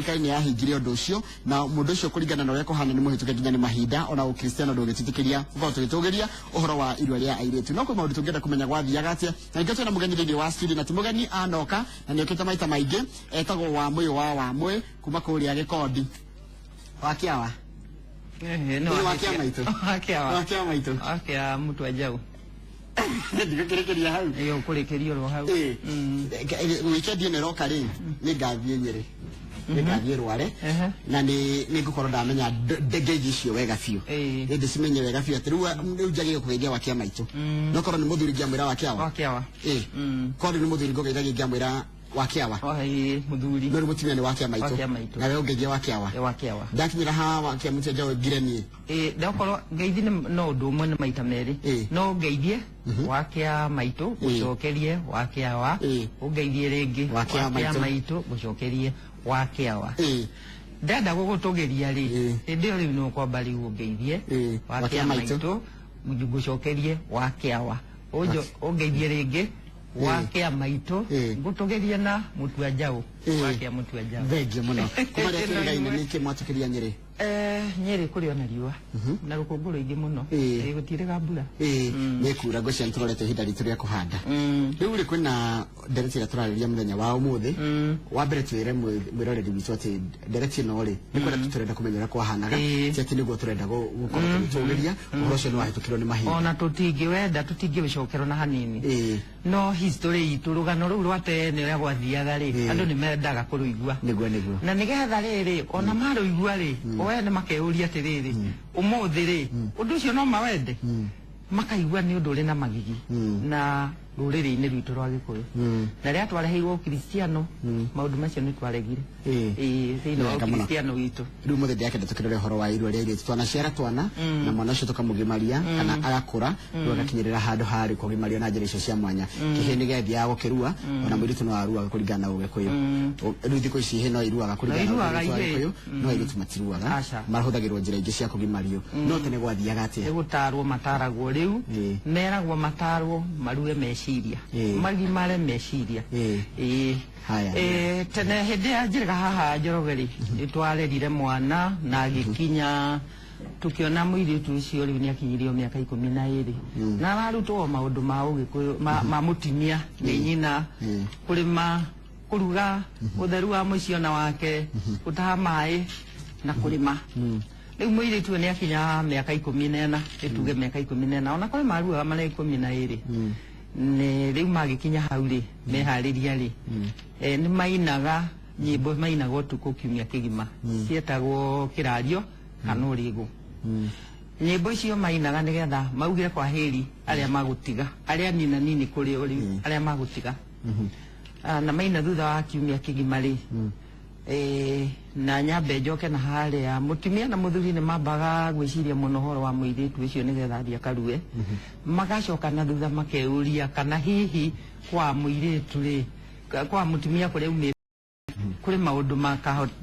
Thirikari nĩ yahingire ũndũ ũcio, na mũndũ ũcio kũringana na ũrĩa kũhana nĩ mũhĩtũke nginya nĩ mahinda. Ona Ũkristiano ndũgĩtĩtĩkĩria gũkorwo tũgĩtũgĩria ũhoro wa irua rĩa airĩtu. No kwĩ maũndũ tũngĩenda kũmenya gwathiaga atĩa, na nĩkĩo twĩna mũgeni thĩinĩ wa studio, na ti mũgeni anoka na nĩ okĩte maita maingĩ. Etagwo Wamũyũ wa Wamũĩ kuma kũrĩa Gĩkondi wa Kĩawa. Ehe, no Nĩ wa wa Kĩa Maitũ. Wa Kĩawa. Wa Kĩa Maitũ. Wa Kĩa Mũtwe Njaũ. Ndigũkĩrĩkĩria hau. Ĩyo ũkũrĩkĩria oro hau. Ĩĩ. Weekend ĩno ĩroka rĩ, nĩ ngathiĩ Nyĩrĩ, nĩ ngathiĩ Rware, na nĩ ngũkorwo ndamenya ngeithi icio wega biũ. Nĩ ndĩcimenye wega biũ atĩ rĩu njagĩrĩirwo kũgeithia wa Kĩa Maitũ. No korwo nĩ mũthuri ngĩamwĩra wa Kĩawa. Wa Kĩawa. Ĩĩ. Korwo nĩ mũthuri ngũgeithagia ngĩamwĩra wa Kĩawa. Wa ĩĩ, mũthuri. No rĩu mũtumia nĩ wa Kĩa Maitũ. Wa Kĩa Maitũ. Nawe ũngeithia wa Kĩawa. Ĩ, wa Kĩawa. Ndakinyĩra haha wa Kĩa Mũtwe Njaũ ngire niĩ. Ĩ, ndakorwo ngeithi nĩ no ũndũ ũmwe, nĩ maita merĩ. No ngeithie wa Kĩa Maitũ, ngũcokerie wa Kĩawa, ũngeithie rĩngĩ Wa Kĩa Maitũ. Maitũ, ngũcokerie wa Kĩawa. Ndenda gũgũtũgĩria rĩ, hĩndĩ ĩyo rĩu nĩ ũkwamba rĩu ũngeithie wa Wa Kĩa Kĩa Maitũ. Maitũ, ngũcokerie wa Kĩawa, ũngeithie rĩngĩ wa Kĩa Maitũ, ngũtũgĩrie na Mũtua Njaũ, wa Kĩa Mũtua Njaũ. Thengiũ mũno. Kuma rĩa kĩrĩgainĩ nĩkĩ mwatũkĩria Nyĩrĩ? Nyĩrĩ kũrĩ ona riũa na rũkũngũ rũingĩ mũno. Ĩĩ, gũtirĩga mbura. Ĩĩ, nĩ kura ngwĩciria nĩtũrorete ihinda ritũ rĩa kũhanda. Rĩu rĩ, kwĩna ndereti ĩrĩa tũrarĩria mũthenya wa ũmũthĩ. Wa mbere twĩre mwĩroreri witũ atĩ ndereti ĩno rĩ, nĩ kwenda tũrenda kũmenya ũrĩa kwahanaga, ti atĩ nĩguo tũrenda gũkorwo tũgĩtũgĩria ũhoro ũcio, nĩ wahĩtũkirwo nĩ mahinda. Ona tũtingĩwenda, tũtingĩũcokera ona hanini. No history itũ, rũgano rũu rwa tene ũrĩa gwathiaga rĩ, andũ nĩ mendaga kũrũigua. Nĩguo. Na nĩgetha rĩrĩ ona marũigua rĩ, o ene makeyũria atĩrĩrĩ, ũmũthĩ rĩ, ũndũ ũcio no mawende? Makaigua nĩ ũndũ ũrĩ na magigi na rũrĩrĩ-inĩ rwitũ rwa Gĩkũyũ. Na rĩrĩa twareheirwo Ũkristiano, maũndũ macio nĩ twaregire. Ĩĩ, thĩinĩ wa Wega mũno. Ũkristiano witũ. Rĩu mũthĩ ndĩrakenda tũkĩrore ũhoro wa irua rĩa airĩtu. Twanaciara twana na mwana ũcio tũkamũgimaria kana agakũra, rĩu agakinyĩrĩra handũ harĩ kũgimario na njĩra icio cia mwanya. Kĩhĩ nĩ gĩathiaga gũkĩrua, ona mũirĩtu no aruaga kũringana na Ũgĩkũyũ. Rĩu thikũ ici ihĩ no iruaga kũringana na No iruaga ũndũire wa ihĩĩ. Gĩkũyũ, no airĩtu matiruaga. Aca. Mahũthagĩrwo njĩra ingĩ cia kũgimario. No tene gwathiaga atĩa? Nĩ gũtarwo mataragwo rĩu. Meragwo matarwo marue meciria, magimare meciria. Ĩĩ. Haya. Tene hĩndĩ ya njĩrĩga haha Njoroge rĩ, nĩ twarerire mwana na agĩkinya, tũkĩona mũirĩtu ũcio rĩu nĩ akinyirio mĩaka 12 na ararutwo maũndũ ma Ũgĩkũyũ ma mũtumia nĩ nyina, kũrĩma, kũruga, ũtheru wa mũciĩ ona wake, gũtaha maĩ na kũrĩma. Rĩu mũirĩtu ũyũ nĩ akinya mĩaka 14, ĩtuge mĩaka 14, ona kũrĩ maruaga marĩa 12. Nĩ rĩu magĩkinya hau rĩ, meharĩria rĩ, nĩ mainaga nyĩmbo, mainaga ũtukũ kiumia kĩgima, cietagwo kĩrario kana ũrĩgũ. Nyĩmbo icio mainaga nĩgetha maugire kwa heri arĩa magũtiga, arĩa nina nini kũrĩ o rĩu, arĩa magũtiga. Ah, na maina thutha wa kiumia kĩgima rĩ, na nyambe njoke na harĩa mũtumia na mũthuri nĩ mambaga gwĩciria mũno ũhoro wa mũirĩtu ũcio nĩgetha athiĩ akarue, magacoka na thutha makeyũria kana hihi kwa mũirĩtu rĩ, kwa mũtumia kũrĩa aumĩte kũrĩ maũndũ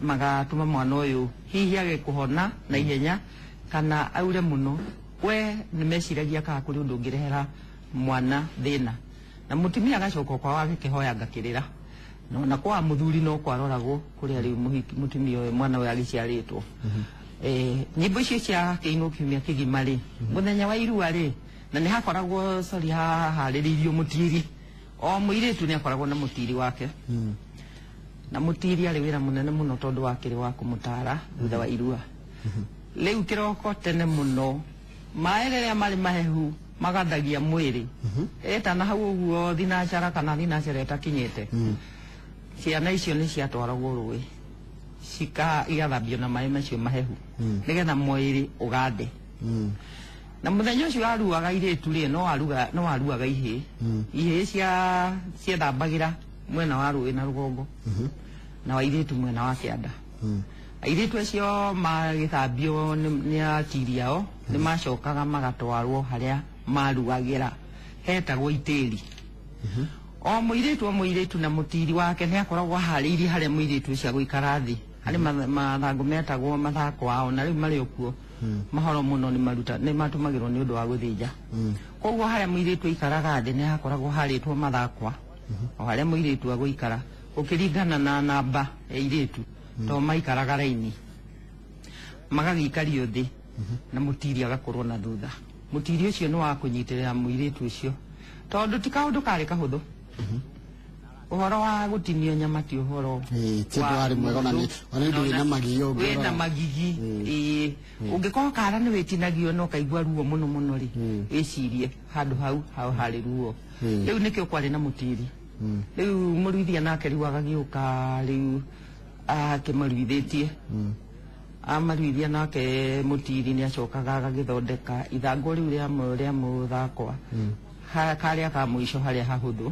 magatũma mwana ũyũ hihi age kũhona na ihenya kana aure mũno. We nĩ meciragia kana kũrĩ ũndũ ũngĩrehera mwana thĩna, na mũtumia agacoka kwao agĩkĩhoya ngakĩrĩra. No na kwa mũthuri no kwaroragwo kũrĩa rĩu mũtumia ũyũ mwana ũyũ agĩciarĩtwo. Nyĩmbo icio cia kĩinwo kiumia kĩgima rĩ, mũthenya wa irua rĩ, na nĩ hakoragwo, sorry, haharĩrĩirio mũtiri. O mũirĩtu nĩ akoragwo na mũtiri wake, na mũtiri arĩ wĩra mũnene mũno tondũ wakĩrĩ wa kũmũtara thutha wa irua. Rĩu kĩroko tene mũno, maĩ rĩrĩa marĩ mahehu magathagia mwĩrĩ, ĩtana hau ũguo thinacara kana thinacara ĩtakinyĩte, ciana icio nĩ ciatwaragwo rũĩ, igathambio na maĩ macio mahehu nĩgetha mwĩrĩ ũgande. Na mũthenya ũcio aruaga airĩtu rĩ, no aruaga ihĩĩ. Ihĩĩ ciethambagĩra mwena wa rũĩ na rũgongo, na wa airĩtu mwena wa kĩanda. Airĩtu acio magĩthambio nĩ atiri ao, nĩ macokaga magatwarwo harĩa maruagĩra, hetagwo itĩri. O mũirĩtu o mũirĩtu na mũtiri wake nĩ akoragwo aharĩirie harĩa mũirĩtu ũcio agũikara thĩ. Harĩ mathangũ metagwo mathako ao, na rĩu marĩ o kuo mahoro mũno, nĩ maruta nĩ matũmagĩrwo nĩ ũndũ wa gũthĩnja. Koguo harĩa mũirĩtu aikaraga thĩ nĩ hakoragwo harĩtwo mathakwa o harĩa mũirĩtu agũikara gũkĩringana na namba ya airĩtu. to maikaraga raini magagĩikario thĩ na mũtiri agakorwo na thutha. Mũtiri ũcio nĩ wa kũnyitĩrĩra mũirĩtu ũcio tondũ ti kaũndũ karĩ kahũthũ. Ũhoro wa gũtinio nyama ti ũhoro ti ũndũ warĩ mwega, ona ona nĩ ũndũ wĩna magigi ũngĩrora. Wĩna magigi, ĩĩ. Ũngĩkorwo kara nĩ wĩtinagio na ũkaigua ruo mũno mũno rĩ, wĩcirie handũ hau hau harĩ ruo. Rĩu nĩkĩo kwarĩ na mũtiri. Rĩu mũruithia nake rĩu agagĩũka rĩu akĩmaruithĩtie. Amaruithia nake mũtiri nĩ acokaga agagĩthondeka ithangũ rĩu rĩa mũthakwa karĩa ka mũico harĩa hahũthũ,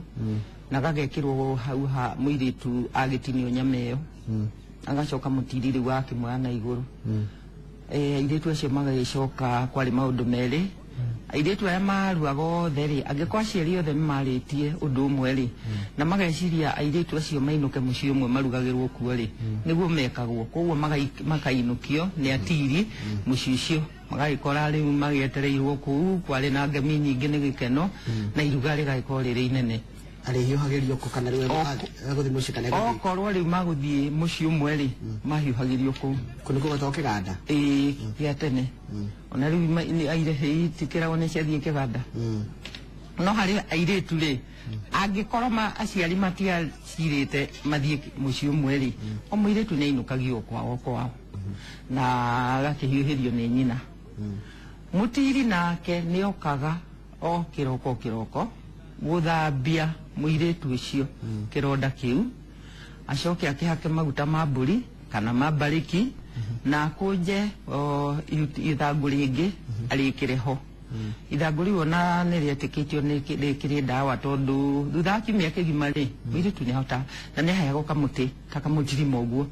na gagekĩrwo hau ha mũirĩtu agĩtinio nyama ĩyo. Agacoka mũtiri rĩu akĩmoya na igũrũ. Airĩtu acio magagĩcoka kwarĩ maũndũ merĩ. Airĩtu aya maruaga othe rĩ, angĩkorwo aciari othe nĩmarĩtie ũndũ ũmwe rĩ, na mageciria airĩtu acio mainũke mũciĩ ũmwe marugagĩrwo kuo rĩ, nĩguo mekagwo. Koguo makainũkio nĩ atiri mũciĩ ũcio, magagĩkora rĩu magĩetereirwo kũu, kwarĩ na ngemi nyingĩ nĩ gĩkeno, na iruga rĩgagĩkorwo rĩrĩ inene. Arĩhiũhagĩrio kũ kana rĩu egũthiĩ mũciĩ kana egũthiĩ? Okorwo rĩu magũthiĩ mũciĩ ũmwe rĩ, mahiũhagĩrio kũu. Kũ nĩkuo gwetagwo kĩganda? Ĩĩ, gĩa tene. Ona rĩu itikĩragwo nĩ ciathiĩ kĩganda. No harĩ airĩtu rĩ, angĩkorwo aciari matiacirĩte mathiĩ mũciĩ ũmwe rĩ, o mũirĩtu nĩ ainũkagio kwao kwao na agakĩhiũhĩrio nĩ nyina. Mũtiri nake nĩ okaga o kĩroko kĩroko gũthambia mũirĩtu ũcio kĩronda kĩu, acoke akĩhake maguta ma mbũri kana ma mbarĩki, na akũnje ithangũ rĩngĩ arĩkĩre ho. Ithangũ rĩu ona nĩ rĩetĩkĩtio nĩ rĩkĩrĩ ndawa, tondũ thutha wa kiumia kĩgima rĩ, mũirĩtu nĩ ahota, na nĩ aheagwo kamũtĩ ta kamũtirima ũguo,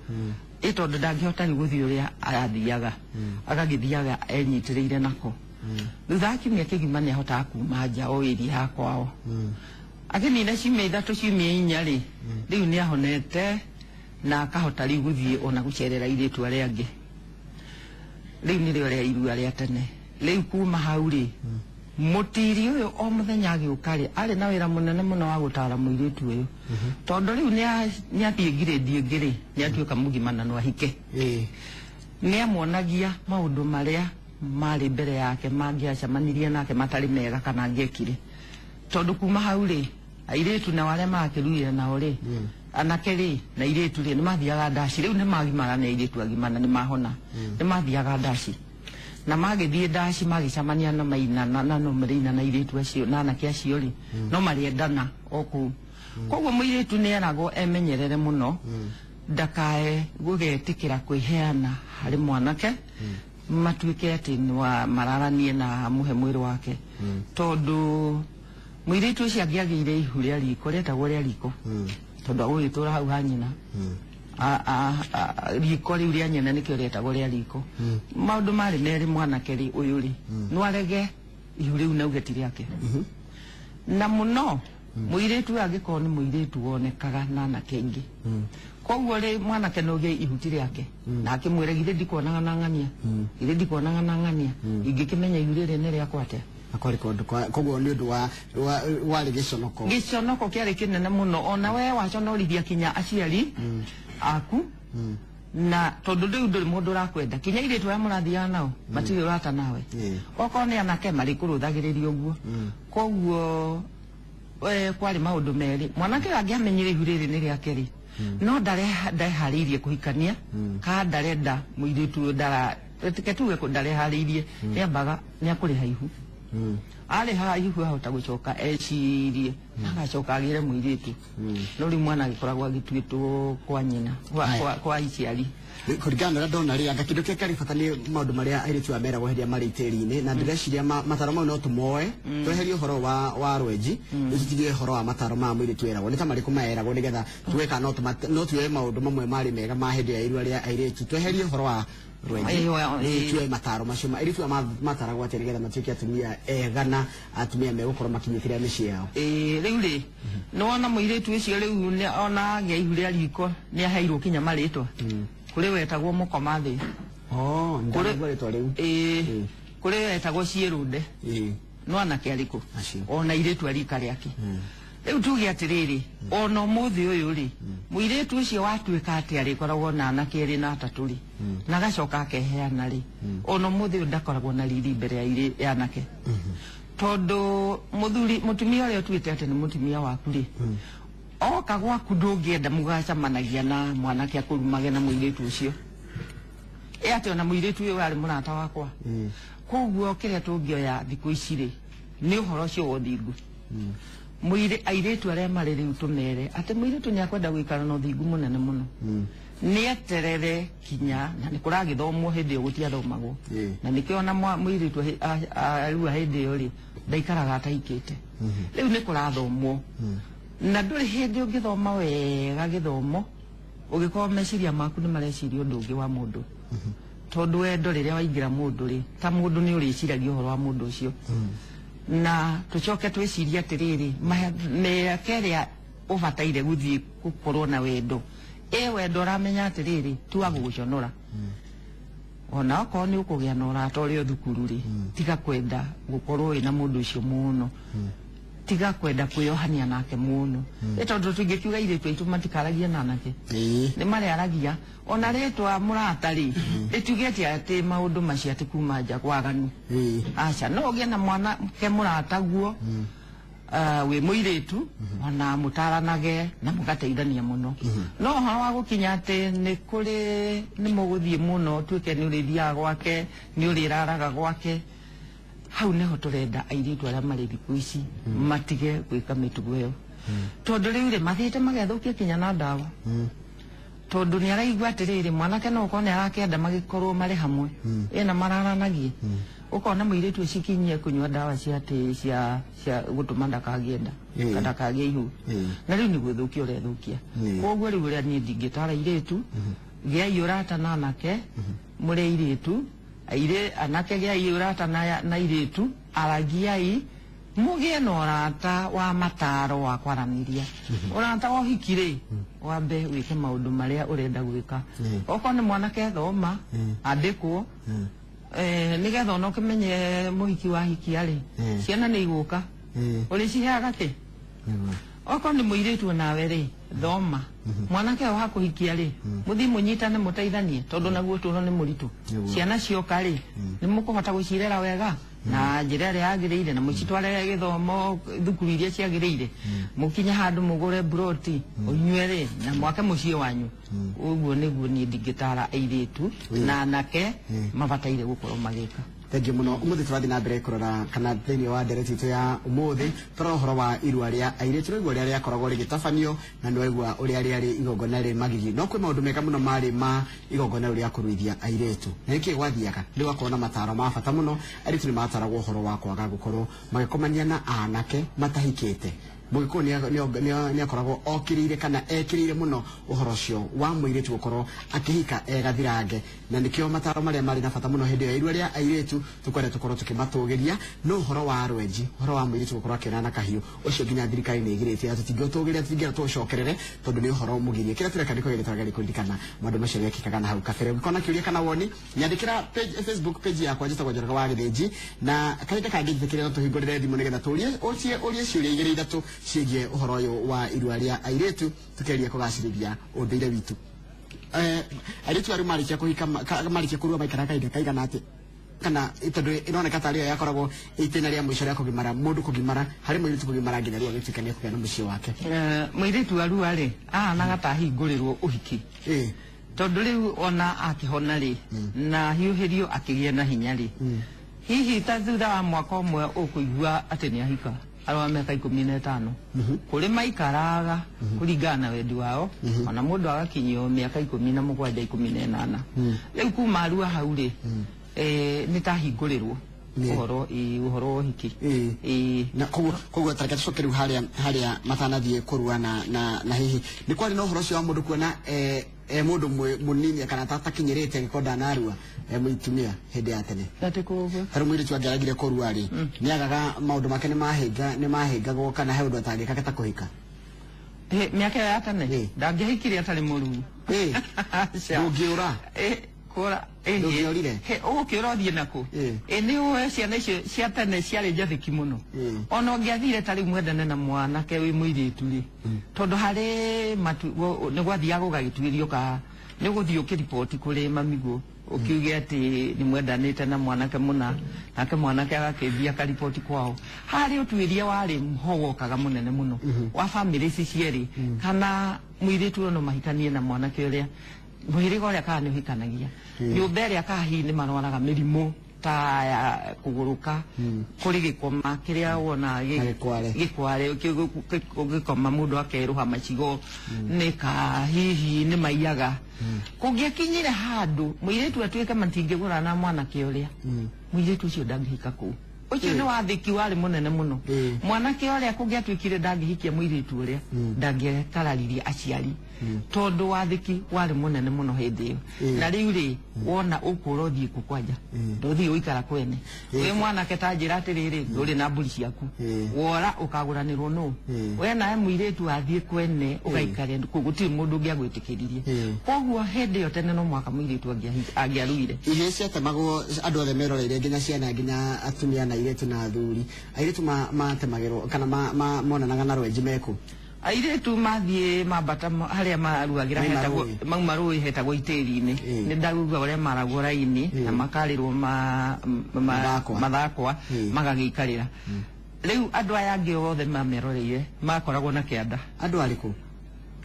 ĩ tondũ ndangĩhota rĩu gũthiĩ ũrĩa arathiaga, agagĩthiaga enyitĩrĩire nako. Thutha wa kiumia kĩgima nĩ ahotaga kuma nja o ĩria ya kwao. Akĩnina ciumia ithatũ ciumia inya rĩ, rĩu nĩ ahonete na akahota rĩu gũthiĩ ona gũcerera airĩtu arĩa angĩ. Rĩu nĩrĩo rĩa irua rĩa tene. Rĩu kuma hau rĩ, mũtiri ũyũ o mũthenya agĩũka rĩ, arĩ na wĩra mũnene mũno wa gũtara mũirĩtu ũyũ, tondũ rĩu nĩ athiĩ ngirĩndi ĩngĩ rĩ, nĩ atuĩka mũgima na no ahike. Nĩ amuonagia maũndũ marĩa marĩ mbere yake mangĩacemanirie nake matarĩ mega kana angĩekire, tondũ kuma hau rĩ, airĩtu nao arĩa marakĩruire nao rĩ, anake rĩ na airĩtu rĩ, nĩ mathiaga ndaci. Rĩu nĩ magimara nĩ airĩtu agima na nĩ mahona, nĩ mathiaga ndaci, na magĩthiĩ ndaci magĩcemania na maina na no marĩina na airĩtu acio na anake acio rĩ, no marĩendana o kũu. Koguo mũirĩtu nĩ eragwo emenyerere mũno, ndakae gũgetĩkĩra kwĩheana harĩ mwanake, matuĩke atĩ nĩ mararanie na amũhe mwĩrĩ wake, tondũ mũirĩtu ũcio angĩagĩire ihu rĩa riko rĩetagwo rĩa riko, tondũ agũgĩtũra hau ha nyina, riko rĩu rĩa nyina nĩkĩo rĩetagwo rĩa riko. Maũndũ marĩ merĩ, mwanake rĩ ũyũ rĩ, no arege ihu rĩu na uge ti rĩake, na mũno mũirĩtu ũyũ angĩkorwo nĩ mũirĩtu wonekaga na anake aingĩ. Koguo rĩ, mwanake no gĩe ihuti rĩake na akĩmwĩra, githĩ ndikuonaga na ng'ania, githĩ ndikuonaga na ng'ania, ingĩkĩmenya ihu rĩrĩ nĩ rĩakwa atĩa? Akorĩ kũndũ koguo nĩ ũndũ wa warĩ gĩconoko. Gĩconoko kĩarĩ kĩnene mũno, ona we waconorithia kinya aciari aku, na tondũ rĩu ndũrĩ mũndũ ũrakwenda, kinya airĩtu arĩa mũrathiaga nao matirĩ ũrata nawe, okorwo nĩ anake marĩkũrũthagĩrĩria ũguo. Koguo kwarĩ maũndũ merĩ, mwanake ũyũ angĩamenyire ihu rĩrĩ nĩ rĩake rĩ, no ndeharĩirie kũhikania, ka ndarenda mũirĩtu ũyũ, reke tuge ndareharĩirie, nĩambaga nĩakũrĩha ihu. Arĩha ihu ahota gũcoka ecirie, agacoka agĩre mũirĩtu, no rĩu mwana agĩkoragwo agĩtuĩtwo kwa nyina, kwa aciari. Kũringana na ũrĩa ndona rĩ, anga kĩndũ kĩrĩa kĩarĩ bata nĩ maũndũ marĩa airĩtu aya meragwo hĩndĩ ĩrĩa marĩ itĩri-inĩ, na ndĩreciria mataro mau no tũmoe, tweherie ũhoro wa rwenji, tũtige ũhoro wa mataro ma mũirĩtu eragwo nĩ ta marĩkũ maeragwo, nĩgetha tuwe kana no tuoe maũndũ mamwe marĩ mega ma hĩndĩ ya irua rĩa airĩtu, tweherie ũhoro wa rwenji, tuoe mataro macio airĩtu aya mataragwo atĩa nĩgetha matuĩke atumia ega na atumia megũkorwo makinyĩkĩra mĩciĩ yao. Rĩu rĩ, nĩ wona mũirĩtu ũcio rĩu ona agĩa ihu rĩa riko nĩ aheirwo kinya marĩtwa. Kũrĩ wetagwo mũkoma thĩ. Ndagwa rĩtwa rĩu. Kũrĩ wetagwo ciĩrũnde. No anake arĩkũ? Ona airĩtu a rika rĩake. Rĩu tuge atĩrĩrĩ, ona ũmũthĩ ũyũ rĩ, mũirĩtu ũcio watuĩka atĩ arĩkoragwo na anake erĩ na atatũ rĩ, na agacoka akeheana rĩ, ona ũmũthĩ ũyũ ndakoragwo na riri mbere ya ya anake, tondũ mũthuri, mũtumia ũrĩa ũtuĩte atĩ nĩ mũtumia waku rĩ, oka gwaku ndũngĩenda mũgacemanagia na mwanake akũrumage na mũirĩtu ũcio, ĩ atĩ ona mũirĩtu ũyũ arĩ mũrata wakwa. Koguo kĩrĩa tũngĩoya thikũ ici rĩ, nĩ ũhoro ũcio wa ũthingu. Mũirĩ airĩtu arĩa marĩ rĩu, tũmere atĩ mũirĩtu nĩ akwenda gũikara na ũthingu mũnene mũno, nĩ eterere kinya na nĩ kũragĩthomwo. Hĩndĩ ĩyo gũtiathomagwo. Na nĩkĩo ona mũirĩtu arua hĩndĩ ĩyo rĩ, ndaikaraga atahikĩte. Rĩu nĩ kũrathomwo, na ndũrĩ hĩndĩ ũngĩthoma wega gĩthomo ũgĩkorwo meciria maku nĩ mareciria ũndũ ũngĩ wa mũndũ, tondũ wendo rĩrĩa waingĩra mũndũ rĩ, ta mũndũ nĩ ũrĩciragia ũhoro wa mũndũ ũcio. Na tũcoke twĩcirie atĩrĩrĩ, mĩaka ĩrĩa ũbataire gũthiĩ gũkorwo na wendo, ĩ wendo ũramenya atĩrĩrĩ, ti wa gũgũconora. Ona okorwo nĩ ũkũgĩa na ũrata ũrĩ o thukuru rĩ, tiga kwenda gũkorwo wĩna mũndũ ũcio mũno, tiga kwenda kwĩyohania nake mũno, ĩ tondũ tũingĩkiuga airĩtu aitũ matikaragia na anake, nĩ marĩaragia. Ona rĩtwa mũrata rĩ, rĩtiugĩte atĩ maũndũ macio atĩ kuma nja kwaganu. Aca, no ũgĩe na mwanake mũrataguo wĩ mũirĩtu, ona mũtaranage na mũgateithania mũno. No ũhoro wa gũkinya atĩ nĩ kũrĩ nĩ mũgũthiĩ mũno, tuĩke nĩ ũrĩthiaga gwake, nĩ ũrĩraraga gwake, hau nĩho tũrenda airĩtu arĩa marĩ thikũ ici matige gwĩka mĩtugo ĩyo, tondũ rĩu rĩ, mathiĩte magethũkia kinya na ndawa, tondũ nĩ araigua atĩrĩrĩ, mwanake no ũkorwo nĩ arakĩenda magĩkorwo marĩ hamwe ĩna mararanagie, ũkona mũirĩtu ũcio kinyie kũnyua ndawa cia atĩ cia gũtũma ndakagĩe nda kana ndakagĩe ihu. Na rĩu nĩ gwĩthũkia ũrethũkia. Koguo rĩu ũrĩa niĩ ndingĩtara airĩtu, gĩai ũrata na anake mũrĩ airĩtu, airĩ anake gĩai ũrata na airĩtu, aragiai mũgĩe na ũrata wa mataro wa kwaranĩria. Ũrata wa ũhiki rĩ, wambe wĩke maũndũ marĩa ũrenda gwĩka. Okorwo nĩ mwanake, thoma, andĩkwo, nĩgetha ona ũkĩmenye mũhiki wa hikia rĩ, ciana nĩ igũka, ũrĩciheaga kĩ. Okorwo nĩ mũirĩtu onawe rĩ, thoma. Mwanake ũyũ wakũhikia rĩ, mũthiĩ mũnyitane, mũteithanie, tondũ naguo ũtũũro nĩ mũritũ. Ciana cioka rĩ, nĩ mũkũhota gũcirera wega na njĩra ĩrĩa yagĩrĩire, na mũcitware gĩthomo thukuru iria ciagĩrĩire, mũkinye handũ mũgũre mburoti, ũnyue rĩ, na mwake mũciĩ wanyu. Ũguo nĩguo niĩ ndingĩtara airĩtu na anake mabataire gũkorwo magĩka. Thengiũ mũno. Ũmũthĩ tũrathiĩ na mbere kũrora kana thĩinĩ wa ndereti itũ ya ũmũthĩ tũrora ũhoro wa irua rĩa airĩtu. Rĩu ũrĩa rĩakoragwo rĩgĩtabanio, na nĩwaigua ũrĩa rĩarĩ igongona rĩ magigi, no kwĩ maũndũ mega mũno marĩ ma igongona rĩu rĩa kũruithia airĩtu. Na nĩkĩ gwathiaga? Rĩu akorwo na mataro ma bata mũno. Airĩtu nĩ mataragwo ũhoro wa kwaga gũkorwo magĩkomania na anake matahikĩte. Mũgĩkũyũ nĩ akoragwo okĩrĩire kana ekĩrĩire mũno ũhoro ũcio wa mũirĩtu gũkorwo akĩhika e gathirange, na nĩkĩo mataro marĩa marĩ na bata mũno hĩndĩ ĩyo ya irua rĩa airĩtu tũkwenda tũkorwo tũkĩmatũgĩria. No ũhoro wa rwenji, ũhoro wa mũirĩtu gũkorwo akĩonana na kahiũ, ũcio nginya thirikari nĩ ĩgirĩtie, na tũtingĩũtũgĩria, tũtingĩenda tũũcokerere, tondũ nĩ ũhoro mũgirie. Kĩrĩa tũreka nĩ kũgeria, tũrageria kũririkana maũndũ macio mekĩkaga na hau kabere. Ũngĩkorwo na kĩũria kana woni, nyandĩkĩra page, Facebook page yakwa, njĩtagwo Njoroge wa Gĩthĩnji. Na kahinda kangĩ njĩtĩkĩre no tũhingũrĩre thimũ nĩgetha tũrie ũcie ũrie ciũria igĩrĩ ithatũ ciĩgiĩ ũhoro ũyũ wa irua rĩa airĩtu, tũkeria kũgacĩrithia ũndũire witũ. Airĩtu arĩa marĩkia kũhika, marĩkia kũrua, maikara kahinda kaigana atĩ, kana tondũ ĩroneka tarĩ yo yakoragwo itĩna rĩa mũico rĩa kũgimara mũndũ, kũgimara harĩ mũirĩtu, kũgimara nginya rĩu agĩtuĩka nĩ ekũgĩa na mũciĩ wake? Mũirĩtu arua rĩ, ahanaga ta ahingũrĩrwo ũhiki, tondũ rĩu ona akĩhona rĩ, na hiũhĩrio akĩgĩa na hinya rĩ, hihi ta thutha wa mwaka ũmwe ũkũigua atĩ nĩ ahika arĩ wa mĩaka 15. Kũrĩ maikaraga kũringana na wendi wao, ona mũndũ agakinyio mĩaka 17, 18. Rĩu kuma arua hau rĩ, nĩ ta ahingũrĩrwo ũhoro, ũhoro wa ũhiki. Na koguo tareke tũcoke rĩu harĩa matanathiĩ kũrua, na hihi nĩ kwarĩ na ũhoro ũcio wa mũndũ kuona mũndũ mũnini kana takinyĩrĩte angĩkorwo ndanarua, mũitumia hĩndĩ ya tene? Atĩ koguo Tarĩu mũirĩtu angĩaragire kũrua rĩ, nĩ agaga maũndũ make nĩ mahĩngagwo, kana he ũndũ atangĩka ta kũhika? Mĩaka ĩyo ya tene, ndangĩahikire atarĩ mũruu. Aca. Ndũngĩũra. Kũra Ndũngĩorire? Ũgũkĩũra ũthiĩ nakũ? Ĩ nĩ ũĩ ciana icio cia tene ciarĩ njathĩki mũno. Ona ũngĩathire ta rĩu mwendane na mwanake wĩ mũirĩtu rĩ, tondũ harĩ matu nĩ gwathiaga gũgagĩtuĩrio ka nĩ ũgũthiĩ ũkĩriboti kũrĩ mamiguo ũkiuge atĩ nĩ mwendanĩte na mwanake mũna, nake mwanake agakĩthiĩ akariboti kwao. Harĩ ũtuĩria warĩ ho wokaga mũnene mũno wa bamĩrĩ ici cierĩ, kana mũirĩtu ũyũ no mahikanie na mwanake ũrĩa mũhĩrĩga ũrĩa kana nĩ ũhikanagia, nyũmba ĩrĩa kana hihi nĩ marwaraga mĩrimũ ta ya kũgũrũka, kũrĩ gĩkoma kĩrĩa wona Na gĩkware. Gĩkware ũgĩkoma mũndũ akerũha macigo, nĩ ka hihi nĩ maiyaga. Kũngĩakinyire handũ mũirĩtu atuĩke matingĩgũra na mwanake ũrĩa, mũirĩtu ũcio ndangĩhika kũu. Ũcio nĩ wathĩki warĩ mũnene mũno. Mwanake ũrĩa kũngĩatuĩkire ndangĩhikia mũirĩtu ũrĩa, ndangĩakararirie aciari, tondũ wathĩki warĩ mũnene mũno hĩndĩ ĩyo. Na rĩu rĩ, wona ũkũra ũthiĩ kũ kwanja, ndũthiĩ gũikara kwene wĩ mwanake. Ta njĩra atĩrĩrĩ, ndũrĩ na mbũri ciaku, wora ũkagũranĩrwo nũ? We nawe mũirĩtu wathiĩ kwene ũgaikare kũu, gũtirĩ mũndũ ũngĩagwĩtĩkĩririe. Koguo hĩndĩ ĩyo tene no mũhaka mũirĩtu angĩaruire. Ihĩĩ ciatemagwo andũ othe meroreire, nginya ciana, nginya atumia na airĩtu na athuri. Airĩtu matemagĩrwo kana monanaga na rwenji meku? Airĩtu mathiĩ mambata harĩa maruagĩra Mauma hetagwo rũĩ. Mauma rũĩ hetagwo itĩri-inĩ. Nĩ ndaigua ũrĩa maragwo raini na makarĩrwo Mathakwa. Mathakwa magagĩikarĩra. Rĩu andũ aya angĩ othe mameroreire makoragwo na kĩanda. Andũ arĩkũ?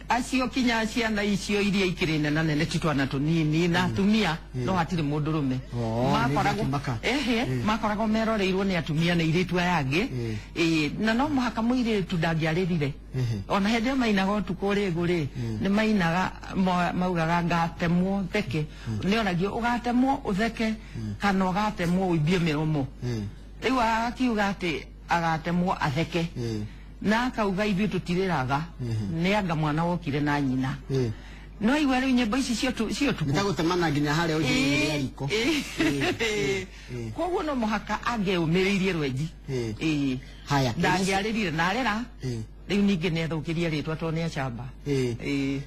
Acio kinya ciana icio iria ikĩrĩ nena nene, ti twana tũnini, na atumia, no hatirĩ mũndũrũme. Oh, nĩ ngakĩmaka. Ehe, makoragwo meroreirwo nĩ atumia na airĩtu aya angĩ. Ĩĩ, na no mũhaka mũirĩtu ndangĩarĩrire. Ona hĩndĩ ĩyo mainaga ũtukũ rĩngũ rĩ, nĩ mainaga maugaga ngatemwo theke. Nĩ oragio ũgatemwo ũtheke kana ũgatemwo ũimbie mĩromo. Rĩu akiuga atĩ agatemwo atheke, na akauga ithuĩ tũtirĩraga, nĩ anga mwana wokire na nyina. No igua rĩu nyĩmbo ici cia ũtukũ. Nĩ ta gũtemana nginya harĩa ũnjĩrĩire rĩa riko. Koguo no mũhaka angĩũmĩrĩirie rwenji. Ĩĩ. Haya. Ndangĩarĩrire na arĩra, rĩu ningĩ nĩ athũkĩrie rĩtwa tondũ nĩ acamba. Ĩĩ.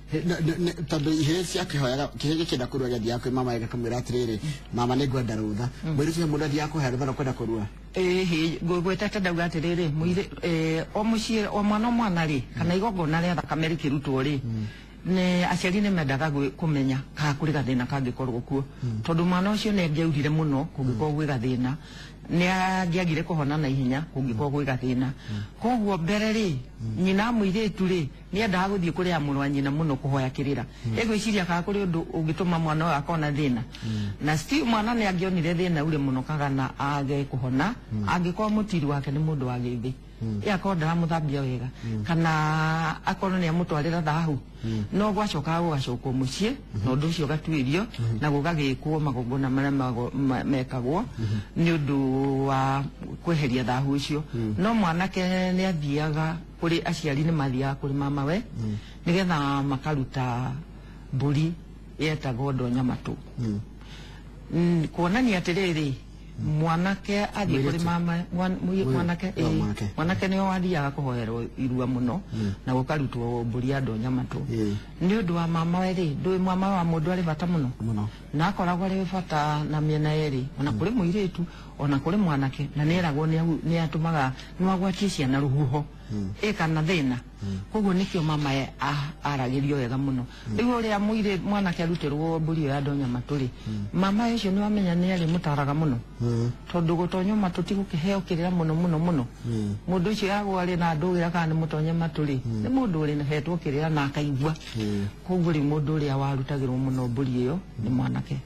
Tondũ ihĩĩ ciakĩhoyaga, kĩhĩĩ gĩkĩenda kũrua gĩathiaga kwĩ mama gĩkamwĩra atĩrĩrĩ, "Mama, nĩ ngwenda rũtha." Mũirĩtu he mũndũ athiaga kũhe rũtha na kwenda kũrua? Ĩhĩ, ngwĩtete ndauga atĩrĩrĩ, o mũciĩ, o mwana o mwana rĩ, kana igongona rĩa thakame rĩkĩrutwo rĩ, nĩ aciari nĩ mendaga kũmenya kana kũrĩ gathĩna kangĩkorwo kuo, tondũ mwana ũcio nĩ angĩaurire mũno kũngĩkorwo gwĩ gathĩna, nĩ angĩagire kũhona na ihenya kũngĩkorwo gwĩ gathĩna. Koguo mbere rĩ, nyina mũirĩtu rĩ, nĩ endaga gũthiĩ kũrĩa mũrũ wa nyina mũno kũhoya kĩrĩra, ĩgwĩciria kana kũrĩ ũndũ ũngĩtũma mwana ũyũ akona thĩna. Na still mwana nĩ angĩonire thĩna ure mũno kagana age kũhona angĩkorwo mũtiri wake nĩ mũndũ wa gĩthĩ, ĩ akorwo ndaramũthambia wega kana akorwo nĩ amũtwarĩra thahu. No gwacokaga gũgacokwo mũciĩ na ũndũ ũcio ũgatuĩrio na gũgagĩkwo magongona marĩa mekagwo nĩ ũndũ wa kweheria thahu ũcio. No mwanake nĩ athiaga kũrĩ aciari, nĩ mathiaga kũrĩ mamawe nĩgetha makaruta mbũri yetagwo ndonya matũ. Kuonania atĩrĩrĩ, mwanake athiĩ kũrĩ Mũirĩtu. mama mwanake. Oh, mwanake. Mwanake nĩwe wathiaga kũhoerwo irua mũno na gũkarutwo mbũri ya ndonya matũ nĩ ũndũ wa mamawe rĩ. Ndũĩ mama wa mũndũ arĩ bata mũno. Mũno. Na akoragwo arĩ bata na mĩena yerĩ, ona kũrĩ mũirĩtu ona kũrĩ mwanake, na nĩeragwo nĩ atũmaga nĩ agwatie ciana rũhuho ĩ kana thĩna. Koguo nĩkĩo mama aragĩrio wega mũno. Rĩu ũrĩa mũirĩ mwanake arutĩrwo mbũri ĩyo ya ndonya matũ rĩ, mama ũcio nĩ wamenya nĩ arĩ mũtaraga mũno, tondũ gũtonywo matũ ti gũkĩheo kĩrĩra mũno mũno mũno. Mũndũ ũcio yagwo arĩ na ndũgĩra kana nĩ mũtonye matũ rĩ, nĩ mũndũ ũrĩ hetwo kĩrĩra na akaigua. Koguo rĩu mũndũ ũrĩa warutagĩrwo mũno mbũri ĩyo nĩ mwanake.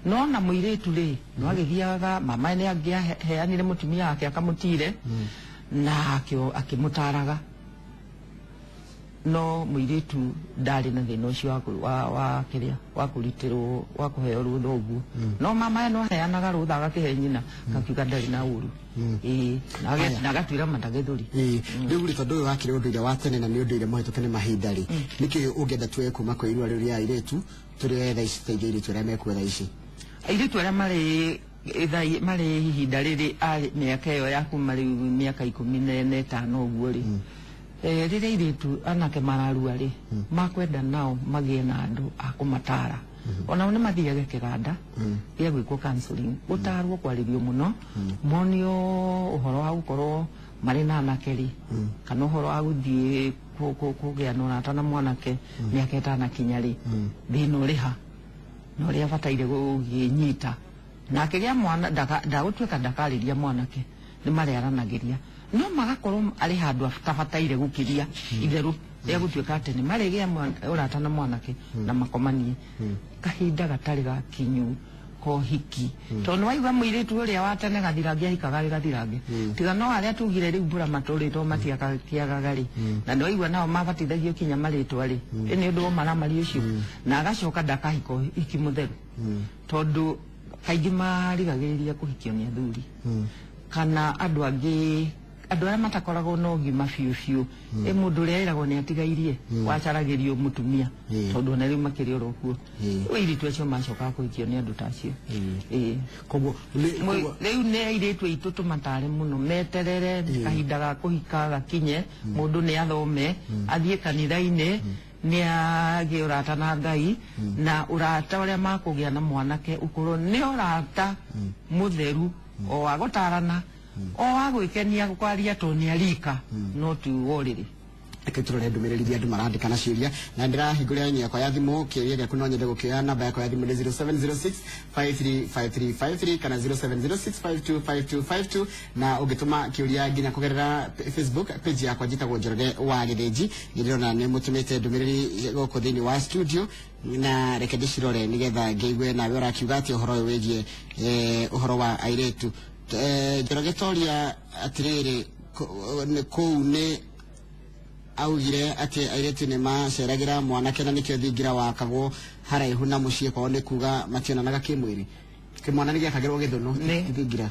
No na mũirĩtu rĩ, no agĩthiaga mama nĩ angĩaheanire mũtumia wake akamũtire na akĩmũtaraga, no mũirĩtu ndarĩ na thĩna ũcio wa kĩrĩa wa kũrutĩrwo wa kũheo rũtha ũguo. No mama no aheanaga rũtha agakĩhe nyina, akakiuga ndarĩ na ũru. Ĩĩ, na agatuĩra matagĩthũri. Ĩĩ, rĩu rĩ, tondũ ũyũ wakĩrĩ ũndũire wa tene na nĩ ũndũire mũhetũke nĩ mahinda rĩ, nĩkĩ ũngĩenda tuoe kuma kwĩ irua rĩu rĩa airĩtu tũrĩoe thaa ici tũteithie airĩtu arĩa mekuo thaa ici? Airĩtu arĩa marĩ marĩ ihinda rĩrĩ mĩaka ĩyo ya kuma rĩu mĩaka 15 ũguo rĩ, rĩrĩa airĩtu anake mararua rĩ, makwenda nao magĩe na andũ a kũmatara. Onao nĩ mathiage kĩganda gĩa gwĩkwo counseling, gũtarwo, kwarĩrio mũno, monio ũhoro wa gũkorwo marĩ na anake rĩ, kana ũhoro wa gũthiĩ kũgĩa na ũrata na mwanake mĩaka ĩtanakinya rĩ, thĩna ũrĩ ha na ũrĩa abataire gũkĩnyita na akĩgĩa mwana ndagũtuĩka ndakarĩria mwanake. Nĩ marĩaranagĩria, no magakorwo arĩ handũ atabataire gũkĩria itherũ rĩa gũtuĩka atĩ nĩ marĩgĩa ũrata na mwanake na makomanie kahinda gatarĩ gakinyu kohiki, tondũ waigua mũirĩtu ũrĩa wa tene gathirange ahikaga arĩ gathirange, tiga no arĩa tugire rĩu mbura matũrĩtwo matiakĩagaga rĩ, na nĩ waigua nao mabatithagio kinya marĩtwa rĩ, ĩ nĩ ũndũ wa maramari ũcio, na agacoka ndakahika hiki mũtheru, tondũ kaingĩ marigagĩrĩria kũhikio nĩ athuri kana andũ angĩ, andũ arĩa matakoragwo na ũgima biũ biũ. Ĩ mũndũ ũrĩa ĩragwo nĩ atigairie wacaragĩrio mũtumia, tondũ ona rĩu makĩrĩ oro kuo. Rĩu airĩtu acio macokaga kũhikio nĩ andũ ta acio. Ĩĩ. Koguo Rĩu nĩ airĩtu aitũ tũmatare mũno meterere kahinda ga kũhika gakinye, mũndũ nĩ athome, athiĩ kanitha-inĩ, nĩ agĩe ũrata na Ngai, na ũrata ũrĩa makũgĩa na mwanake ũkorwo nĩ ũrata mũtheru, o wa gũtarana, o wa gwĩkenia, kwaria tondũ nĩ arika, no ti worĩrĩ. Reke turore ndũmĩrĩri iria andũ marandĩka na ciũria, na ndĩrahingũrĩra raini yakwa ya thimũ. Kĩũria gĩaku no nyende gũkĩoya. Namba yakwa ya thimũ nĩ 0706 535353 kana 0706 525252, na ũngĩtũma kĩũria nginya kũgerera Facebook page yakwa, njĩtagwo Njoroge wa Gĩthĩnji. Nĩ ndĩrona nĩ mũtũmĩte ndũmĩrĩri gũkũ thĩinĩ wa studio, na reke ndĩcirore nĩgetha ngĩigue nawe ũrakiuga atĩ ũhoro ũyũ wĩgiĩ ũhoro wa airĩtu. Njoroge, toria atĩrĩrĩ, kũu nĩ augire atĩ airĩtu nĩ maceragĩra mwanake, na nĩkĩo thingira wakagwo haraihu na mũciĩ kwao, nĩ kuga mationanaga kĩmwĩrĩ. Kĩmwana nĩ gĩakagĩrwo gĩthũnũ thingira.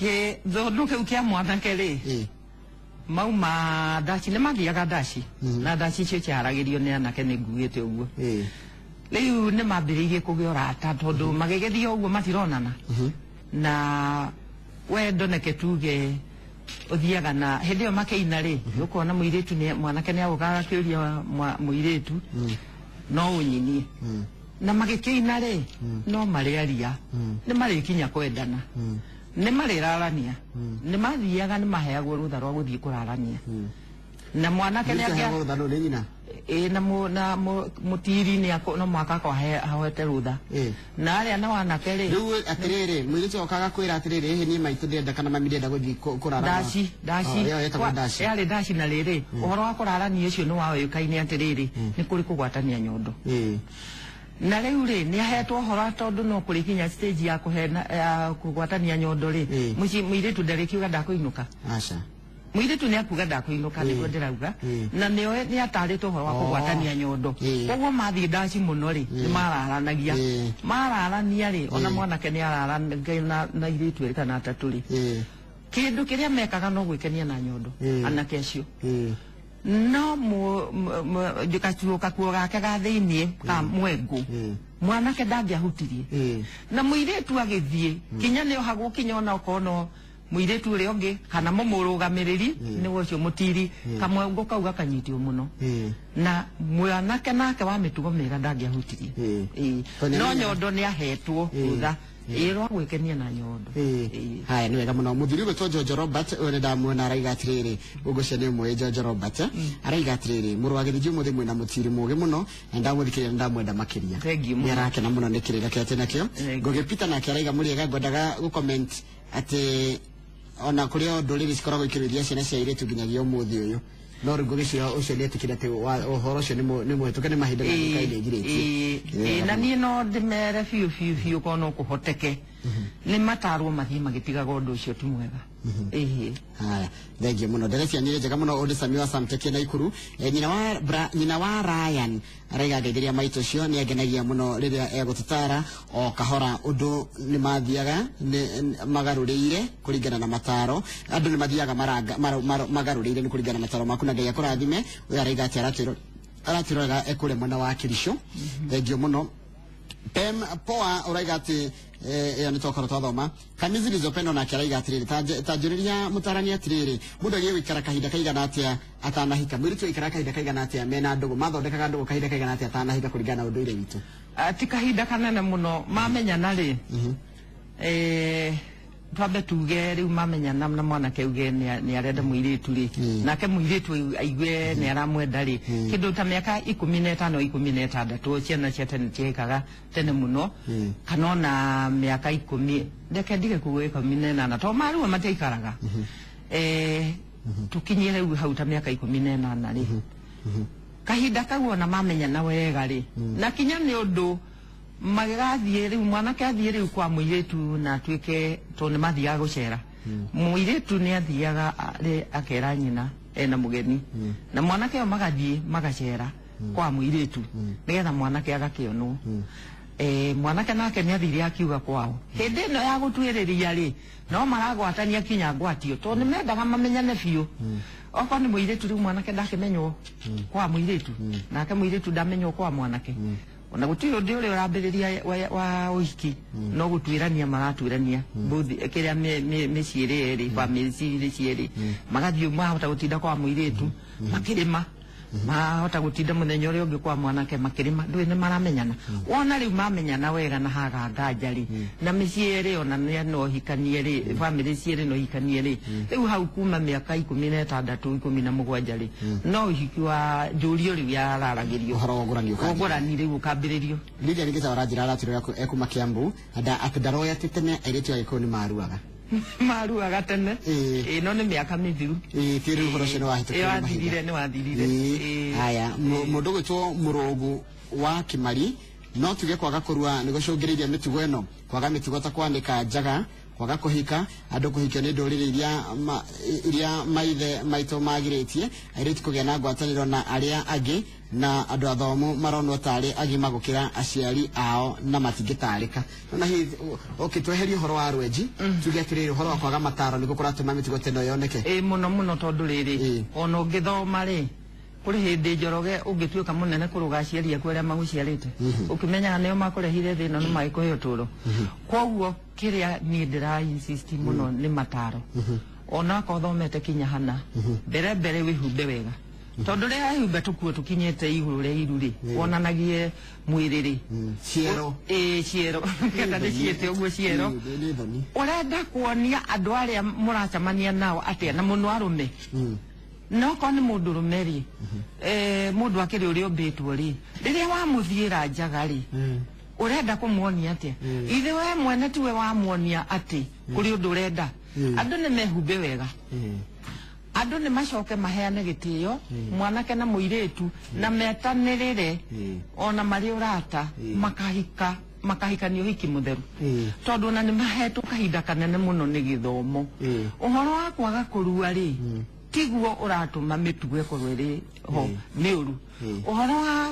Gĩthũnũ kĩu kĩa mwanake rĩ, mauma ndaci, nĩ mathiaga ndaci, na ndaci icio ciaragĩrio nĩ anake, nĩ ngugĩte ũguo. Rĩu nĩ mambĩrĩirie kũgĩa ũrata, tondũ magĩgĩthiĩ ũguo matironana na wendo. Neke tuge ũthiaga na hĩndĩ ĩyo makĩina rĩ, ũkona mũirĩtu nĩ mwanake nĩ agũkaga akĩũria mũirĩtu, no ũnyinie, na magĩkĩina rĩ, no marĩaria, nĩ marĩkinya kwendana, nĩ marĩrarania, nĩ mathiaga, nĩ maheagwo rũtha rwa gũthiĩ kũrarania na mwanake nĩ Nĩ rũtha nũ, nĩ nyina? Ĩ, na mũtiri nĩ no mwaka akorwo ahoete rũtha na arĩa na wanake rĩ. Rĩu atĩrĩrĩ, mũirĩtu okaga kwĩra atĩrĩrĩ, ĩhĩ niĩ maitũ ndĩrenda kana mami ndĩrenda gũthiĩ kũrara Ndaci, ndaci. Oh, ĩyo ĩtagwo ndaci. Yarĩ ndaci, na rĩrĩ ũhoro wa kũrarania ũcio nĩ waũĩkaine atĩrĩrĩ, nĩ kũrĩ kũgwatania nyondo. Na rĩu rĩ, nĩ ahetwo ũhoro, tondũ no kũrĩ kinya stage ya kũhena ya kũgwatania nyondo rĩ, mũciĩ mũirĩtu ndarĩkiuga ndakũinũka. Aca. Mũirĩtu nĩ akuga ndakũinũka, nĩguo ndĩrauga, na nĩoe nĩ atarĩtwo ũhoro wa kũgwatania nyondo. Koguo mathiĩ ndaci mũno rĩ, nĩ mararanagia. Mararania rĩ, ona mwanake nĩ araranagia na airĩtu erĩ kana atatũ rĩ, kĩndũ kĩrĩa mekaga no gwĩkenia na nyondo, anake acio. No gacuo kakuo gake ga thĩiniĩ ka mwengũ, mwanake ndangĩahutirie, na mũirĩtu agĩthiĩ kinya nĩ ohagwo, kinya ona okorwo no mũirĩtu ũrĩa ũngĩ kana mũmũrũgamĩrĩri nĩwe ũcio mũtiri, kamwengũ kau gakanyitio mũno, na mwanake nake wa mĩtugo mĩega ndangĩahutirie. Tondũ No nĩamenyaga. nyondo nĩ ahetwo rũtha ĩĩ rwa gwĩkenia na nyondo. Haya, nĩ wega mũno. Mũthuri ũgwĩtwo Jojo Robert ũyũ nĩ ndamuona, araiga atĩrĩrĩ, ũguo nĩ ũmũĩ Jojo Robert, araiga atĩrĩrĩ, mũrũ wa Gĩthĩnji, ũmũthĩ mwĩna mũtiri mũũgĩ mũno, na ndamũthikĩrĩria nĩ ndamwenda makĩria. Thank you mũno. Nĩ arakena mũno nĩ kĩrĩra kĩrĩa twĩ nakĩo. Thank you. Ngũgĩ Peter nake araiga, mũrĩega, ngwendaga gũcomment atĩ ona kũrĩ o ndũrĩrĩ cikoragwo ikĩrũithia ciana cia airĩtu nginyagia ũmũthĩ ũyũ, no rĩu ngũgĩciria ũcio nĩ etĩkĩre atĩ ũhoro ũcio nĩ mũhĩtũke nĩ mahinda na mĩaka ĩrĩa ĩgirĩtie. Ĩĩ, na niĩ no ndĩmere biũ biũ biũ, korwo no kũhoteke nĩ matarwo mathiĩ magĩtigaga ũndũ ũcio, ti mwega. Ĩĩ. Haya, thengiũ mũno, ndere cianyu nĩ njega mũno. Ũndũ Sami wa Samtekia Naikuru. Nyina wa Ryan araiga, ngeithĩria maitũ ũcio, nĩ angenagia mũno rĩrĩa egũtũtara o kahora. Ũndũ nĩ mathiaga magarũrĩire kũringana na mataro, andũ nĩ mathiaga magarũrĩire nĩ kũringana na mataro maku, na Ngai akũrathime. Ũyũ araiga atĩ aratwĩrorera ekũrĩa mwena wa Kĩricũ. Thengiũ mũno. Pem Poa uraiga ati ĩyo nĩ twakorwo twathoma. Kamizi Zilizopendwa nake araiga atirĩrĩ, ta njũrĩria mũtarani atirĩrĩ, mũndũ agiĩ gũikara kahinda kaigana atĩa atanahika? Mũirĩtu aikara kahinda kaigana atĩa mena ndũgũ, mathondekaga ndũgũ kahinda kaigana atĩa atanahika kũringana na ũndũire witũ? Ti kahinda kanene mũno mamenyana rĩ, twambe tuge rĩu mamenyana na mwanake uge nĩ arenda mũirĩtu rĩ, nake mũirĩtu aigue nĩ aramwenda rĩ, kĩndũ ta mĩaka 15 16, ciana cia tene ciekaga tene mũno, kana ona mĩaka 10, reke ndige kuga 18 tondũ marua matiaikaraga. Tũkinyie rĩu hau ta mĩaka 18 rĩ, kahinda kau ona mamenyana wega rĩ, na kinya nĩ ũndũ magĩgathiĩ rĩu mwanake athiĩ rĩu kwa mũirĩtu na atuĩke tondũ nĩ mathiaga gũcera, mũirĩtu nĩ athiaga rĩ akera nyina ena mũgeni, na mwanake ũyũ magathiĩ magacera kwa mũirĩtu nĩgetha mwanake agakĩonwo. Mwanake nake nĩ athire akiuga kwao hĩndĩ ĩno ya gũtuĩrĩria rĩ, no maragwatania kinya ngwatio tondũ nĩ mendaga mamenyane biũ. Okorwo nĩ mũirĩtu rĩu mwanake ndakĩmenywo kwa mũirĩtu, nake mũirĩtu ndamenywo kwa mwanake. Ona gũtirĩ ũndũ ũrĩa ũrambĩrĩria wa ũhiki, no gũtuĩrania maratuĩrania both kĩrĩa mĩciĩ ĩrĩ ĩrĩ, bamĩrĩ cirĩ cierĩ, magathiĩ mahota gũtinda kwa mũirĩtu makĩrĩma, mahota gũtinda mũthenya ũrĩa ũngĩ kwa mwanake makĩrĩma, ndũĩ nĩ maramenyana. Wona rĩu mamenyana wega na haga nganja rĩ, na mĩciĩ ĩrĩ ona nĩ no hikanie rĩ, bamĩrĩ cierĩ no hikanie rĩ, rĩu hau kuma mĩaka 16 17 rĩ, no ũhiki wa njũrio rĩu yararagĩrio. Ũhoro wa ũgũrani ũkanjia. Ũgũrani rĩu ũkambĩrĩrio. Lidia nĩ gĩcaũ aranjĩra aratwĩra ekuma Kiambu atĩ ndaroĩ atĩ tene airĩtu a Gĩkũyũ nĩ maruaga. Maruaga tene. No nĩ mĩaka mĩthiru. Ti rĩu ũhoro ũcio nĩ wahĩtũkire nĩ mahinda. Wathirire, nĩ wathirire. Haya, mũndũ ũgwĩtwo Mũrũgu wa Kĩmari, no tuge kwaga kũrua nĩ gũcũngĩrĩirie mĩtugo ĩno, kwaga mĩtugo ta kwanĩka njaga, kwaga kũhika, andũ kũhikio nĩ ndũrĩrĩ iria maithe maitũ magirĩtie, airĩtu kũgĩa na ngwatanĩro na arĩa angĩ, na andũ athomu maronwo tarĩ agima gũkĩra aciari ao na matingĩtarĩka. Na hihi okay, tweherie ũhoro wa rwenji, tuge atĩrĩrĩ, ũhoro wa kwaga mataro nĩguo kũratũma mĩtugo ta ĩno yoneke. Mũno mũno tondũ rĩrĩ, ona ũngĩthoma rĩ, kũrĩ hĩndĩ Njoroge ũngĩtuĩka mũnene kũrũga aciari aku arĩa magũciarĩte, ũkĩmenyaga nĩo makũrehire thĩ ĩno nĩ magĩkũhe ũtũũro. Koguo kĩrĩa niĩ ndĩra insist mũno nĩ mataro. Ona akorwo ũthomete kinya hana, mbere mbere wĩhumbe wega, tondũ rĩrĩa wĩhumbe tũkuo tũkinyĩte igũrũ rĩa iru rĩ, wonanagie mwĩrĩ rĩ. Ciero. Ciero. Kenda nĩ ciĩte ũguo ciero. Nĩ thoni. Ũrenda kuonia andũ arĩa mũracemania nao atĩa, na mũno arũme. No korwo nĩ mũndũ rũme rĩ, mũndũ akĩrĩ ũrĩa ũmbĩtwo rĩ, rĩrĩa wamũthiĩra njaga rĩ, ũrenda kũmuonia atĩa? Ithe we mwene tiwe wamuonia atĩ kũrĩ ũndũ ũrenda. Andũ nĩ mehumbe wega. Andũ nĩ macoke maheane gĩtĩo, mwanake na mũirĩtu, na metanĩrĩre ona marĩ ũrata, makahika, makahikanio ũhiki mũtheru. Tondũ ona nĩ mahetwo kahinda kanene mũno nĩ gĩthomo. Ũhoro wa kwaga kũrua rĩ, tiguo ũratũma mĩtugo ĩkorwo ĩrĩ ho mĩũru. Ũhoro wa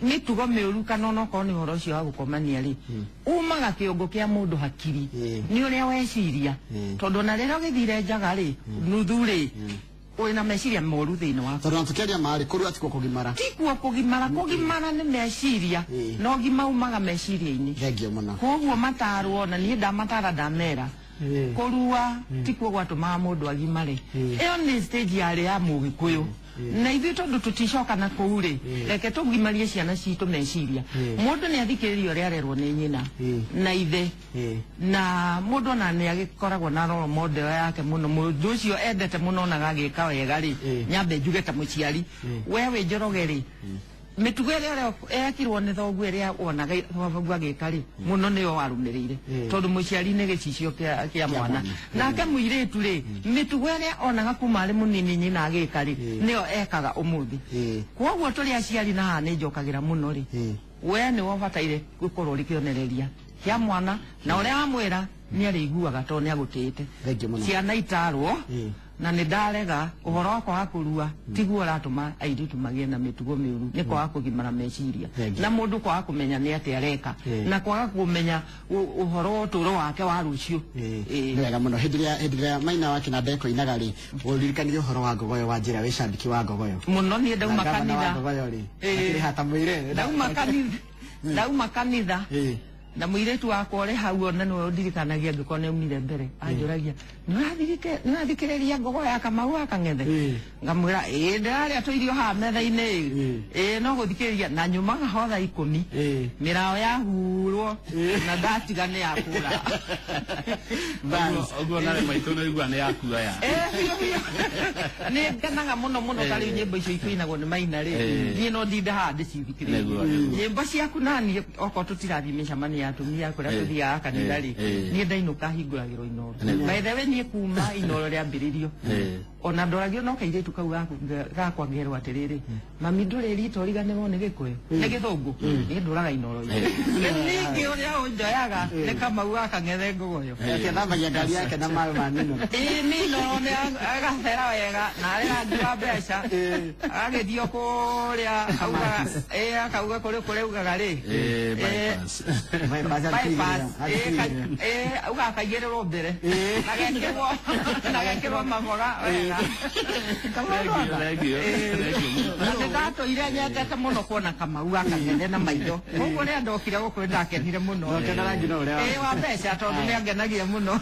mĩtugo mĩũru kana onokorwo nĩ ũhoro ũcio wa gũkomania rĩ, umaga kĩongo kĩa mũndũ hakiri, nĩ ũrĩa weciria. Tondũ ona rĩrĩa ũgĩthire njaga rĩ, nuthu rĩ, wĩna meciria moru thĩinĩ waku. Tondũ ona tũkĩaria marĩ, kũrua tikuo kũgimara. Tikuo kũgimara, kũgimara nĩ meciria, na ũgima umaga meciria-inĩ. Thengio mũno. Koguo matarwo, na niĩ ndamatara ndamera, kũrua tikuo gwatũmaga mũndũ agimare. Ĩyo nĩ stage yarĩ ya mũgĩkũyũ. Na ithuĩ tondũ tũticoka na kũu rĩ, reke tũgimarie ciana citũ meciria. Mũndũ nĩ athikĩrĩria ũrĩa arerwo nĩ nyina na ithe, na mũndũ ona nĩ agĩkoragwo na role model yake mũno, mũndũ ũcio endete mũno onaga agĩka wega rĩ, nyambe njuge ta mũciari, we wĩ Njoroge rĩ, mĩtugo ĩrĩa ekirwo nĩ thoguo ĩrĩa wonaga thoguo agĩka rĩ, mũno nĩyo warũmĩrĩire, tondũ mũciari nĩ gĩcicio kĩa mwana. Nake mũirĩtu rĩ, mĩtugo ĩrĩa onaga kuma arĩ mũnini nyina agĩka rĩ, nĩyo ekaga ũmũthĩ. Koguo tũrĩ aciari na haha nĩ njokagĩra mũno rĩ, we nĩwe ũbataire gũkorwo ũrĩ kĩonereria kĩa mwana, na ũrĩa wamwĩra nĩ arĩiguaga tondũ nĩ agũtĩĩte. Thengiũ mũno. Ciana itarwo, na nĩ ndarega ũhoro wa kwaga kũrua tiguo ũratũma airĩtu magĩe na mĩtugo mĩũru, nĩ kwaga kũgimara meciria, na mũndũ kwaga kũmenya nĩ atĩa areka, na kwaga kũmenya ũhoro wa ũtũũro wake wa rũciũ. Nĩ wega mũno. Hĩndĩ ĩrĩa maina wa kĩnanda ekoinaga rĩ, ũririkanire ũhoro wa Ngogoyo wa njĩra, wĩ cambiki wa Ngogoyo mũno. Niĩ ndauma Na gavana wa kanitha. Ngogoyo rĩ, akĩrĩ hata mwĩre. Ndauma kanitha. Ndauma kanitha na mũirĩtu wakwa ũrĩ hau, ona nĩwe ũndirikanagia angĩkorwo nĩ aumire mbere, anjũragia, "Nĩ ũrathikĩrĩria ngogo ya Kamau wa Kang'ethe?" Ngamwĩra, "Ĩĩ, ndĩrarĩa tũirio haha metha-inĩ." Ĩĩ, no gũthikĩrĩria na nyumaga ho thaa 10, mĩrao yahurwo na ndatiga nĩ yakũra. Bas. Ũguo nawe maitũ nĩ igua nĩ yakuoya. Biũ biũ. Nĩ ngenaga mũno mũno. Ta rĩu nyĩmbo icio ikũinagwo nĩ Maina rĩ, niĩ no ndinde haha ndĩcithikĩrĩrie. Nĩguo, nĩguo. Nyĩmbo ciaku naniĩ okorwo tũtirathiĩ mĩcemanio ya atumia kũrĩa tũthiaga kanitha rĩ, niĩ ndainũka hingũragĩrwo Inoro. By the way, niĩ kuma Inoro rĩambĩrĩrio, ona ndoragio no kairĩtu kau gakwa ngerwo atĩrĩrĩ, "Mami, ndũrĩ rita ũriganĩrwo nĩ Gĩkũyũ, nĩ Gĩthũngũ." Niĩ ndũraga Inoro-inĩ. Rĩu ningĩ ũrĩa ũnjoyaga nĩ Kamau wa Kang'ethe Ngogoyo. Akĩthambagia ngari yake na maĩ ma Minoro. Ĩĩ, Minoro nĩ agacera wega na arĩ rangi wa mbeca, agagĩthiĩ o kũrĩa augaga, ĩĩ, akauga kũrĩ kũrĩa augaga rĩ. Bypass. Bypass. Bypass. Akĩigĩrĩra. Ĩĩ, augaga kaigĩrĩrwo mbere na gekĩrwo maboga wega. Thank you, thank you, thank you. Na nĩ ndatũire nyendete mũno kuona Kamau wa Kang'ethe na maitho, koguo rĩrĩa ndokire gũkũ nĩ ndakenire mũno. Ndokena rangi no ũrĩa Ĩĩ, wa mbeca, tondũ nĩ angenagia mũno.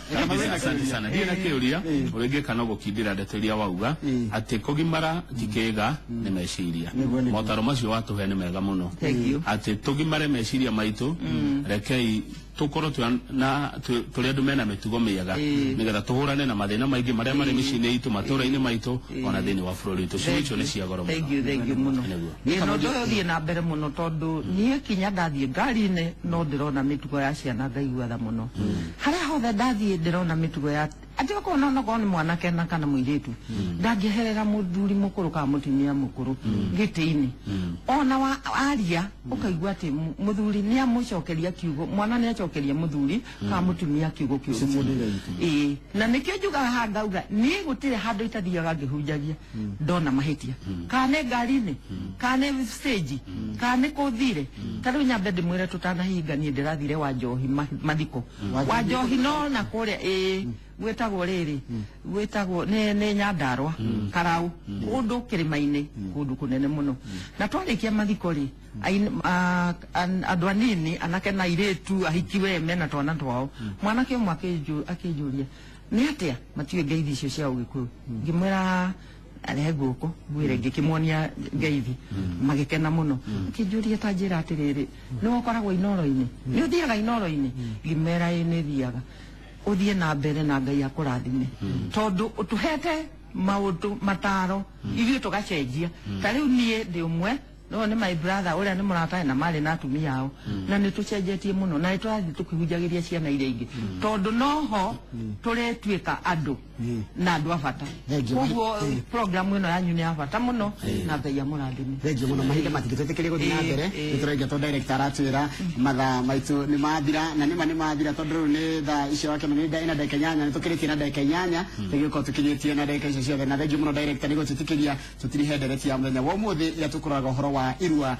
Asante sana. Ndiĩ na kĩũria ũrĩa ingĩka no gũkindĩra ndeto iria wauga atĩ kũgimara ti kĩga, nĩ meciria. Nĩguo, nĩguo. Motaro macio watũhe nĩ mega mũno. Thank you. Atĩ tũgimare meciria maitũ, rekei tũkorwo tũrĩ andũ mena mĩtugo mĩega, nĩgetha tũhũrane na mathĩna maingĩ marĩa marĩ mĩciĩ-inĩ itũ, matũũra-inĩ maitũ, ona thĩinĩ wa bũrũri witũ. Ciugo icio nĩ cia goro mũno. Thank you, thank you mũno. Nĩguo. Ĩĩ, na ũndũ ũyũ ũthiĩ na mbere mũno, tondũ niĩ kinya ndathiĩ ngari-inĩ no ndĩrona mĩtugo ya ciana, ngaigua tha mũno. Harĩa hothe ndathiĩ ndĩrona mĩtugo ya atĩ okorwo no okorwo nĩ mwanake na kana mũirĩtu, ndangĩeherera mũthuri mũkũrũ kana mũtumia mũkũrũ gĩtĩ-inĩ. Ona wa aria ũkaigua atĩ mũthuri nĩ amũcokeria kiugo, mwana nĩ acokeria mũthuri kana mũtumia kiugo kĩũru mũno. Ĩĩ, na nĩkĩo njugaga haha ngauga niĩ gũtirĩ handũ itathiaga ngĩhunjagia ndona mahĩtia, kana nĩ ngari-inĩ, kana nĩ stage, kana nĩ kũthire. Ta rĩu nyambe ndĩmwĩre tũtanahinga, niĩ ndĩrathire wa Njohi mathiko wa Njohi, no na kũrĩa, ĩĩ, gwĩtagwo rĩrĩ, gwĩtagwo nĩ Nyandarua Karau, kũndũ kĩrĩma-inĩ, kũndũ kũnene mũno. Na twarĩkia mathiko rĩ, andũ anini, anake na airĩtu ahiki we mena twana twao, mwanake ũmwe akĩnjũria nĩ atĩa matiũĩ ngeithi icio cia Ũgĩkũyũ. Ngĩmwĩra arehe guoko ngwĩre, ngĩkĩmuonia ngeithi, magĩkena mũno. Akĩnjũria, "Ta njĩra atĩrĩrĩ, nĩ ũkoragwo Inoro-inĩ? Nĩ ũthiaga Inoro-inĩ?" Ngĩmera, "Ĩĩ, nĩ thiaga." "Ũthiĩ na mbere na Ngai akũrathime, tondũ ũtũhete maũndũ mataro ithuĩ tũgacenjia." Ta rĩu niĩ ndĩ ũmwe, no nĩ my brother ũrĩa nĩ mũratae na marĩ na atumia ao, na nĩ tũcenjetie mũno na nĩ tũrathiĩ tũkĩhunjagĩria ciana iria ingĩ, tondũ noho tũrĩtuĩka andũ na andũ a bata. Thank you. Koguo program ĩno yanyu nĩ ya bata mũno na Ngai amũrathime. Thengiũ mũno. Mahinda matingĩtwĩtĩkĩria gũthiĩ na mbere. Nĩ tũraigua tondũ director aratwĩra mathaa maitũ nĩ mathira, na nĩma nĩ mathira, tondũ rĩu nĩ thaa icio wakena nĩ ina ndagĩka 8, nĩ tũkĩrĩtie na ndagĩka 8, tũgĩkorwo tũkinyĩtie na ndagĩka icio ciothe. Na thengiũ mũno, director, nĩ gũtwĩtĩkĩria tũtirihe ndereti ya mũthenya wa ũmũthĩ ĩrĩa tũkũroraga ũhoro wa irua.